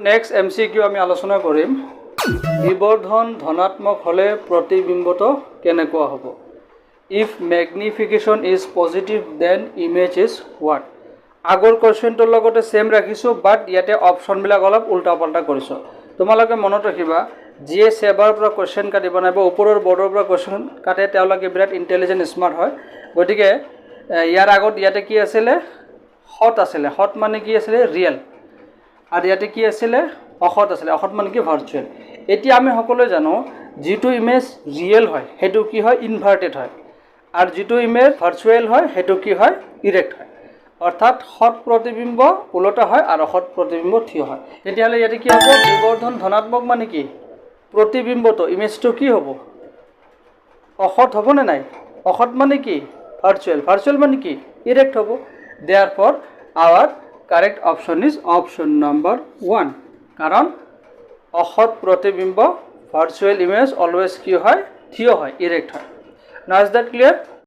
Next MCQ আমি আলোচনা কৰিম, বিবৰ্ধন ধনাত্মক হ'লে প্ৰতিবিম্বটো কেনেকুৱা হ'ব? If magnification is positive, then image is what? আগৰ কুৱেশ্যনটোৰ লগতে ছেম ৰাখিছোঁ, বাট ইয়াতে অপশ্যনবিলাক অলপ উল্টা পাল্টা কৰিছোঁ। তোমালোকে মনত ৰাখিবা, যিয়ে ছেবাৰ পৰা কুৱেশ্যন কাটিব নাইবা ওপৰৰ বৰ্ডৰ পৰা কুৱেশ্যন কাটে, তেওঁলোকে বিৰাট ইণ্টেলিজেণ্ট, স্মাৰ্ট হয়। গতিকে ইয়াৰ আগত ইয়াতে কি আছিলে? সৎ আছিলে। সৎ মানে কি আছিলে? ৰিয়েল। আৰু ইয়াতে কি আছিলে? অসৎ আছিলে। অসৎ মানে কি? ভাৰ্চুৱেল। এতিয়া আমি সকলোৱে জানো, যিটো ইমেজ ৰিয়েল হয় সেইটো কি হয়? ইনভাৰ্টেড হয়। আৰু যিটো ইমেজ ভাৰ্চুৱেল হয় সেইটো কি হয়? ইৰেক্ট হয়। অৰ্থাৎ সৎ প্ৰতিবিম্ব ওলোটা হয় আৰু অসৎ প্ৰতিবিম্ব থিয় হয়। তেতিয়াহ'লে ইয়াতে কি হ'ব? বিবৰ্ধন ধনাত্মক মানে কি? প্ৰতিবিম্বটো, ইমেজটো কি হ'ব? অসৎ হ'বনে নাই? অসৎ মানে কি? ভাৰ্চুৱেল। ভাৰ্চুৱেল মানে কি? ইৰেক্ট হ'ব। Therefore, our correct option is option number 1. কাৰণ অসৎ প্ৰতিবিম্ব, ভাৰ্চুৱেল ইমেজ অলৱেজ কি হয়? থিয় হয়, ইৰেক্ট হয়। Now is that clear?